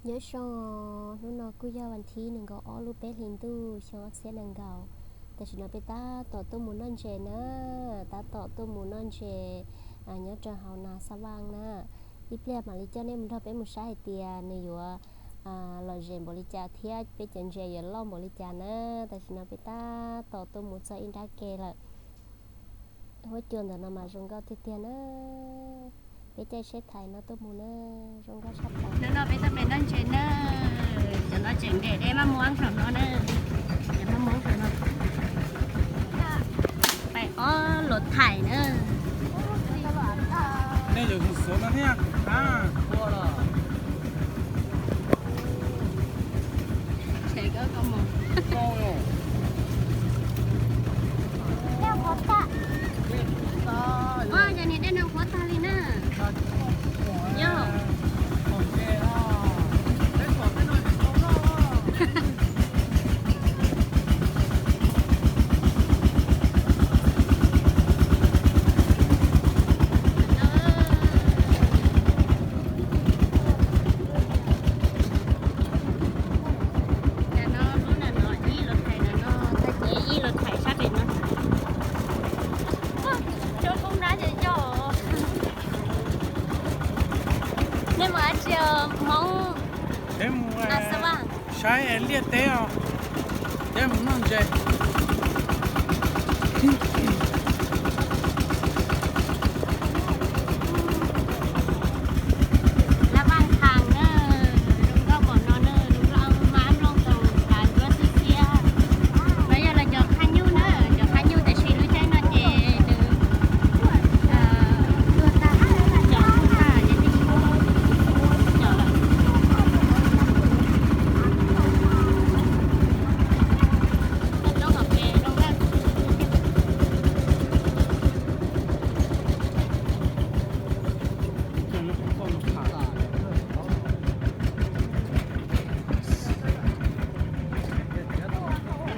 Nyob zoo, hnub no kuj yog vas thib nees nkaum ob lub peb hlis ntuj xyoo ob txhiab nees nkaum. Tam sim no peb tab tom tuaj mus noj ntses na, tab tom tuaj mus noj ntses nyob rau hauv nas Xab Vaj na. Ib pliag mam li coj nej mus nrog peb mus saib hais tias nws yuav lom zem npaum li cas thiab peb cov ntses yuav loj npaum li cas na. Tam sim no peb tab tom tuaj mus txog ib nrab ke lawm. Huab cua ntawm no mas zoo nkauj tiag tiag na. Peb caij tsheb thais no tuaj mus na, zoo nkauj tshaj plaws. Hnub no peb tuaj pem noj ntses na, cov no tseem nres dej maj muab saum no na, dej maj muab saum no. Pem ob luam thais na. Ua, cov niag dej no qhuav tag li na. Yog. Tam no lub ntawm no ib luam thais, ntawm no thais ces ib luam thais sab pem no. Cov koob nrab ces yog. Nej mus dab tsi Hmoob? Peb mus saib liaj teb os, thiab mus noj ntses. Laj Vaj Kham na, zoo nkauj npaum no na, zoo nkauj mab nplooj toos tas nruab xwb xiab. No yog lawv cov qhaj nyuj na, cov qhaj nyuj tiam sis lub caij no ces nws tuag tag, cov tuag tag ces tsis muaj cov lawm. Cov roob hauv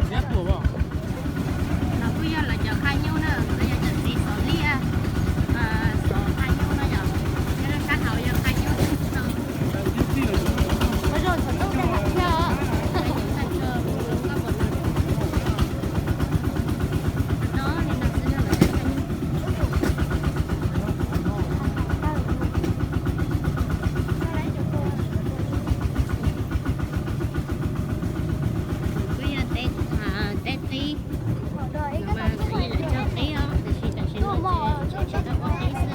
pes zoo nkauj. No kuj yog lawv cov qhaj nyuj na, no yog cov txiv xov liaj, xov qhaj nyuj no yog, nyob rau sab hauv yog qhaj nyuj no. Kuj yog teb, teb qib, no mas ib lawv cog qib os, tiam sis tam sim no ces tseem tsis tau ua qib xwb.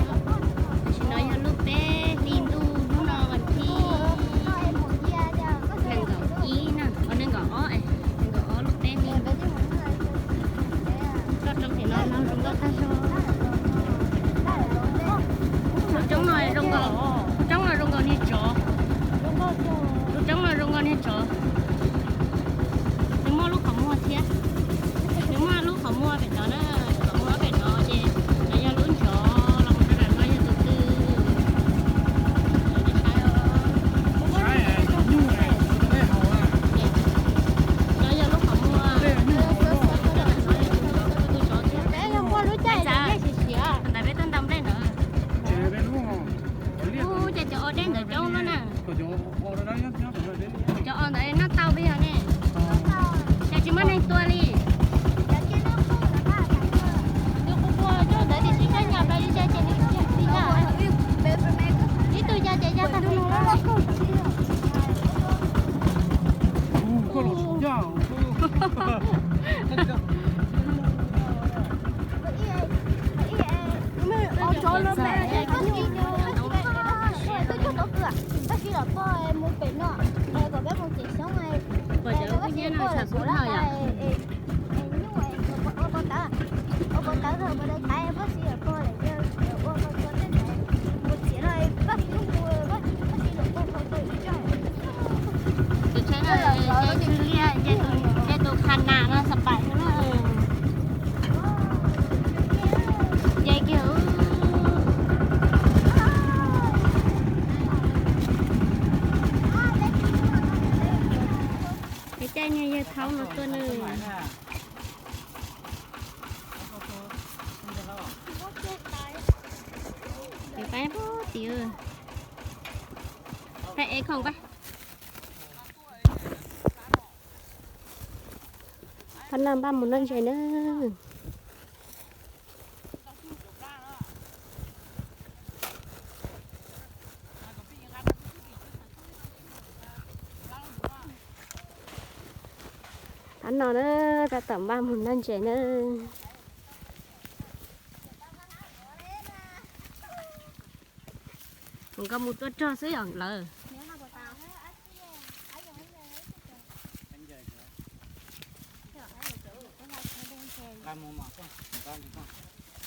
Tam sim no yog lub peb hli ntuj, hnub no vas thib nees nkaum ib na, nees nkaum ob, nees nkaum ob lub peb hli. Toj roob tim no no zoo nkauj tag zog. Lub roob no zoo nkaus, lub roob no zoo nkaus niag tsov. Lub roob no zoo nkaus niag tsov. Nws muaj lub qhov muag thiab. Nws muaj lub qhov muag pem tod na, qhov muag pem no ces no yog lub ntsov los mus rau nram no yog tus twg. No yog lub qhov muag. Tus tsov thiab. Yog muaj lub caij ntawd peb tuaj ntaus nplej ntawd. Ub, ces cov o dej ntawd coob lawm na. Cov o ntawd noj tau peb yog ne. Cas tsis muaj neeg tua li. Tus kuv ua coj ntawd tiam sis koj nyas plaws li cas ces nws tsis yog. Ib tug yas ces yas tag tus no lawm. Pom cov kub hnyiab no tshav kub dhau yom. Tus tsheb no ces tshwm liaj, ces tus qha nas no xav pais xwb na. Ces kiag. Peb caij niag yawg thaub no tuaj na. Ces pab pub tim. Pab ev khoom pab. Pab noj npaj mus noj ntses na. Pab no na, tab tom npaj mus noj ntses na. Nkauj mus tuaj rog xwb yom lawv.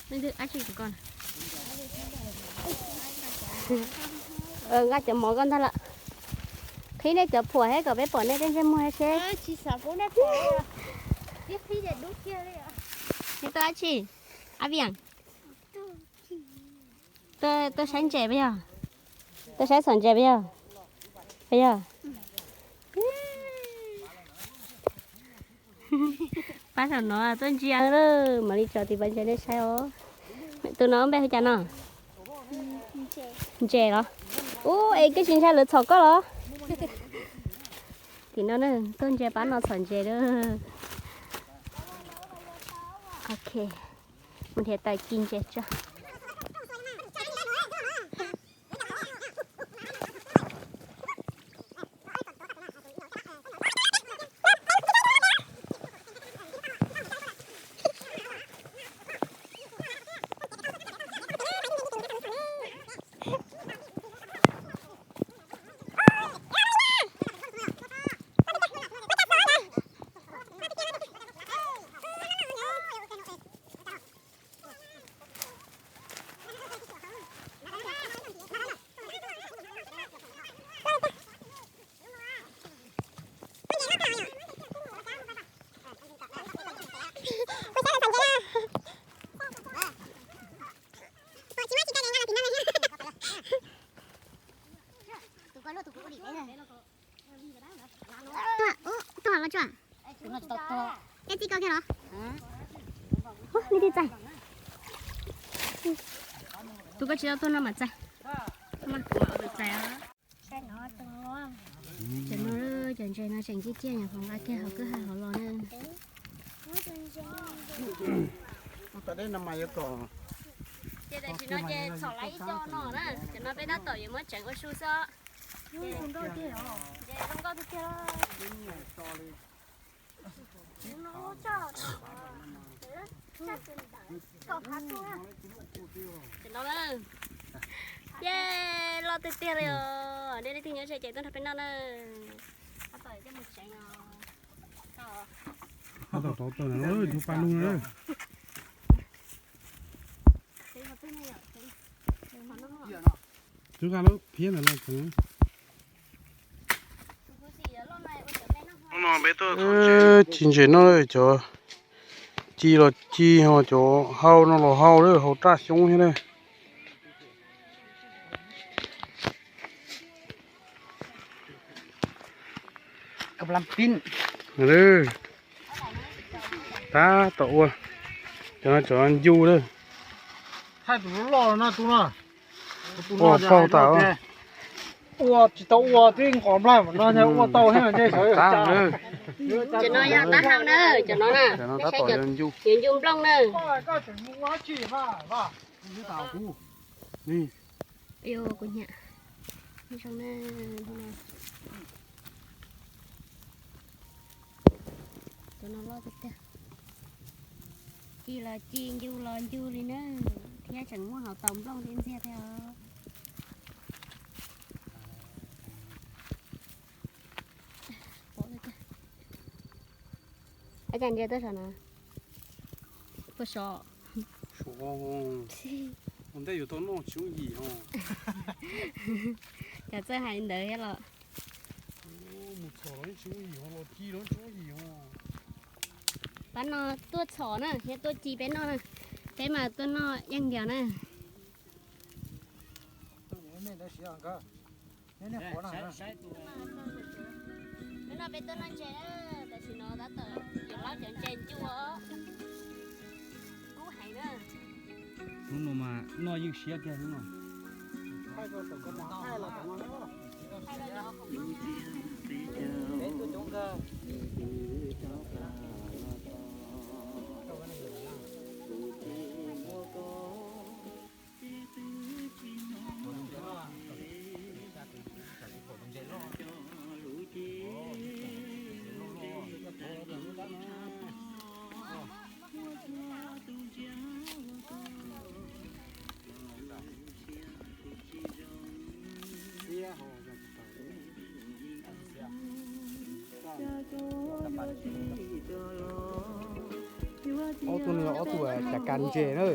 Leej twg ab tsi kuv ko. Nqa cov mov ko ntag lawm. Qhib nej cov phuam thiab kom peb pom nej tej ntsej muag seb. Nej tuaj ab tsi? Ab Vias. Tuaj saib ntses puas yog? Tuaj saib txhom ntses puas yog? Puas yog? Pab saum no tuaj ntsia lawm, mam li tso tiv pas ntses nej saib os. Tus no npe hu cas no? Ntses los? Ub, es koj tsis ntshai lawv txhom koj los? Tim no na, tuaj ntsia pab no txhom ntses na. Ok, mus nrhiav taws ci ntses tso. Tuaj, tuaj los tso. Ej, txij koj kiag los? Ua, li twg txais? Tus koj tsis tau tuaj no mas txais. Mas kuv mam ua tus txais os. Cov no, cov ntses no tseem ciaj ciaj nyuam qhuav nqa kiag hauv kwj ha hauv los na. Ces tam sim no ces txhom lawm ib co no na, cov no peb tab tom yuav muab tseev ua su xwb. Zoo nkauj tiag tiag. Cov no na. Ces loj tiag tiag li os, nej leej twg nyob ze ces tuaj nrog peb noj na. Tab tom coj mus tseev os. Tab tom tau tawm na, tus paj lug na. Tub nqa lub phiab ntawd los tseev. Ci ntses noj, cov ci los ci ho cov hau no los hau lawm, hau raj xyoob thiab na. Tab tom ua, cov no cov ncu lawm. Ua paug tas. Ua tsis tau ua twb nqos nplaj no ua tau thiab. Cov no yog taub hau na, cov no na. Cov no tab tom yuav ncu nplooj na. Kuv nyiam. Zoo na. Tus no loj tiag tiag. Ci los ci, ncu los ncu li na. Thiab tseem muaj hauv taus nplooj thiab ntxiag thiab os. Ab, cas ntsia tuaj saum no? Tuaj saum. Ua ntej yuav tau noj tsis muaj yim ho. Cas txawj hais ntawd thiab los? Mus txhom los tsis muaj yim ho, los ci los tsis muaj yim ho. Pab no tuaj txhom na, thiab tuaj ci peb noj na. Peb mas tuaj noj yeej nkiag na. Hnub no peb tuaj noj ntses na, tam sim no tab tom yuav laub cov ntses ncu os. Kub heev na. Hnub no mas noj yeej siab kiag hnub no. Ob tug no yog ob tug cav kas ntses na.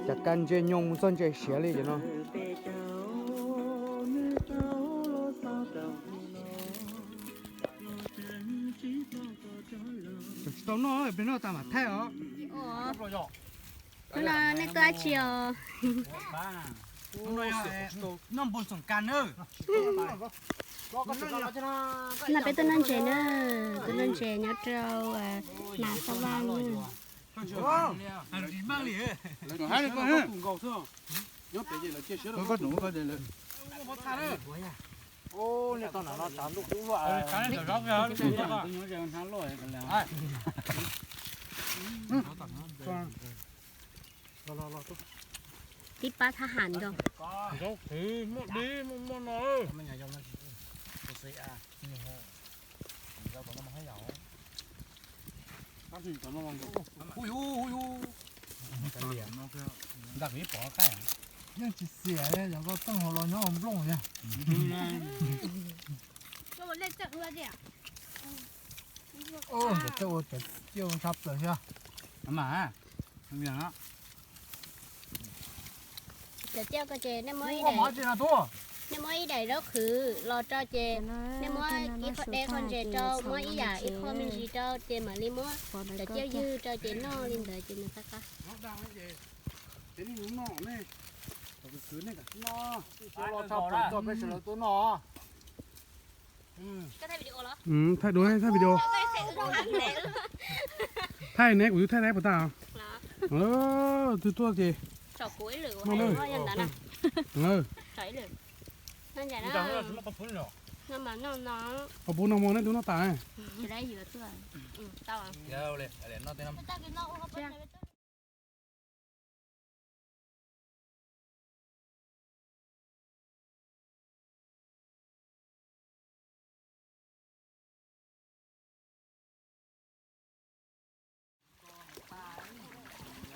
Cav kas ntses nyoos mus txog ntses siav li cov no. Tsis tau noj, peb noj tas mam thaij os. Hnub no nej tuaj dab tsi os? Noj npua xoom kas na. No peb tuaj noj ntses na, tuaj noj ntses nyob rau Nas Xab Vaj na. Tib pab thab ham nkaus. Yeej tsis xiam li, yog koj txeej hauv los nyob hauv nplooj li. Ntawm tej ua cov ciaj ntshab plaws thiab. Cov ciaj ko ces nej muab ib daim, nej muab ib daim zaub qhwv los rau ces nej muab ib qho dej qho ntses rau, muab ib yam ib qho me ntsis rau ces mam li muab cov ciaj ywg rau ces noj li ntawd ces nws qab qab. Thaij dua, thaij video. Thaij ne, kuv twb thaij thaij puas tag. Twb tuaj ces. Qhov pub no mog, nej twb noj tas.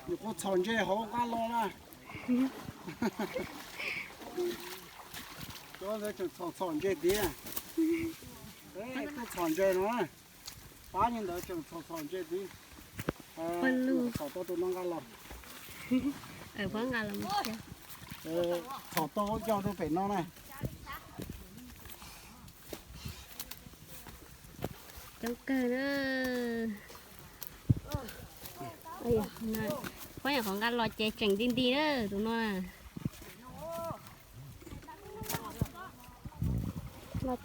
Nyuam qhuav txhom ntses hauv nqaj los na. Cov ntawd tseem txhom txhom ntses tid. Tuaj txhom ntses no, pab li ntawd tseem txhom txhom ntses tid. Txhom tau tus no nqa los. Txhom tau coj rau pem no na. Coob kawg na. Pab nyuam qhuav nqa los ces tseem nti nti na tus no. Hnub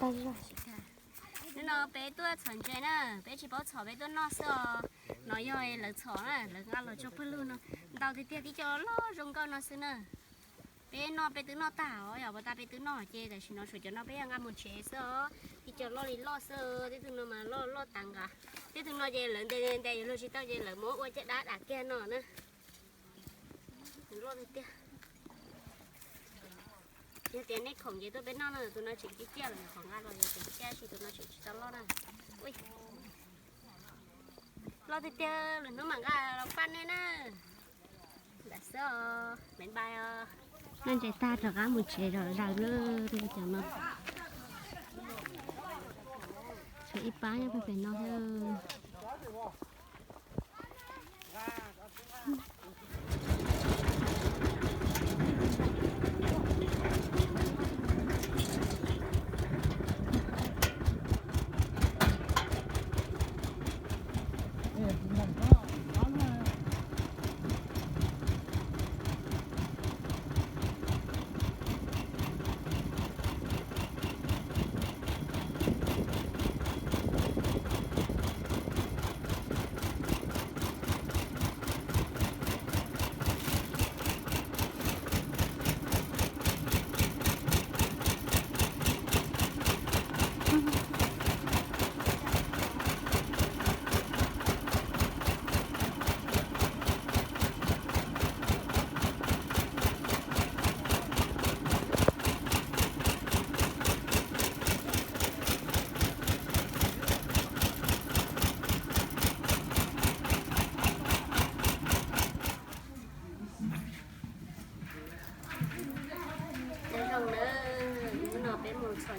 no peb tuaj txhom ntses na, peb tsis paub txhom peb tuaj noj xwb os. No yog lawv txhom na, lawv nqa los tso pawg lug no. Ntau tiag tiag, tib co loj zoo nkauj no xwb na. Peb noj peb twb noj tag os, yog puas tas peb twb noj ces tam sim no tshuav cov no peb yuav nqa mus tsev xwb os. Tib co loj li loj xwb, tej tug no mas loj loj tas nqa. Tej tug no ces lawv ntes ntes yuav luag tsis tau ces lawv muab ua caj dab dam kiag no na. Loj tiag tiag. Yog tias nej khoom ces tuaj peb noj no, tus no tseem ciaj ciaj lawm, qhov nqa los ces tseem ciaj tsis, tus no tseem tsis tau loj na. Loj tiag tiag, lwm hnub mam nqa los faj nej na. Lam xwb os, bye bye os. Noj ntses tag rov qab mus tsev zom zaws lawm cov no. Tshuav ib pab nyob pem no thiab.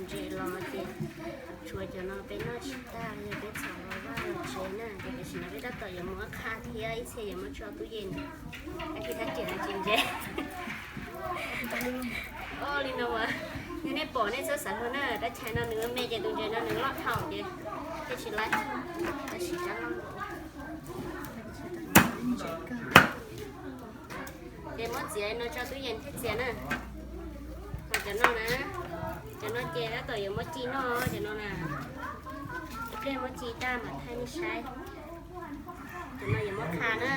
Ntses los ces tshuav cov no peb noj tsis tag, yog peb txhom los vaj los tsev na, ces tam sim no peb tab tom yuav muab qha thiab ib txhia yuav muab tso tub yees. Ab, thaj tsam no tsis ntse. O, li no as, yog nej pom nej txhob xav luag na, rab chais no nws me ces tus ntses no nws loj dhau ces thiaj tsis laib. Tab sis rab loj. Ces muab txiav no tso tub yees thiaj txias na. Ho cov no na, cov no ces tab tom yuav muab ci noj cov no na. Ib pliag muab ci tag mam thaij nej saib. Cov no yuav muab qha na.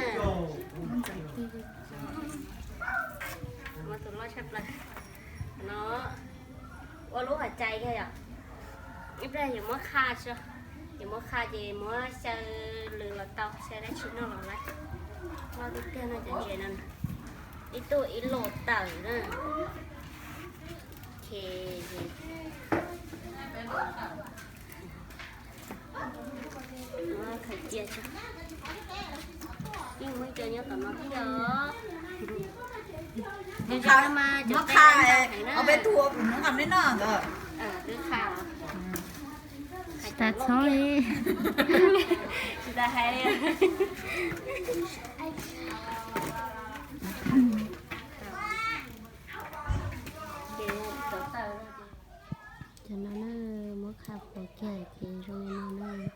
Muab tus loj tshaj plaws. Cov no ua lub hauv cai kiag yom. Ib pliag yuav muab qha, yuav muab qha ces muab xyaw lwm los tau, xyaw dab tsi noj los lawm. Loj tiag tiag no cov ntses no. Ib tug ib los tawm na. Khaws cia tso. Yeej muaj cov nyob tom no thiab os. Muab qha, muab qha, peb tuaj kuv muab qha li no ntawd. Tsis tas txhob li. Tsis tas hais li. Cov no na, muab qha puas kiag ces zoo li no na.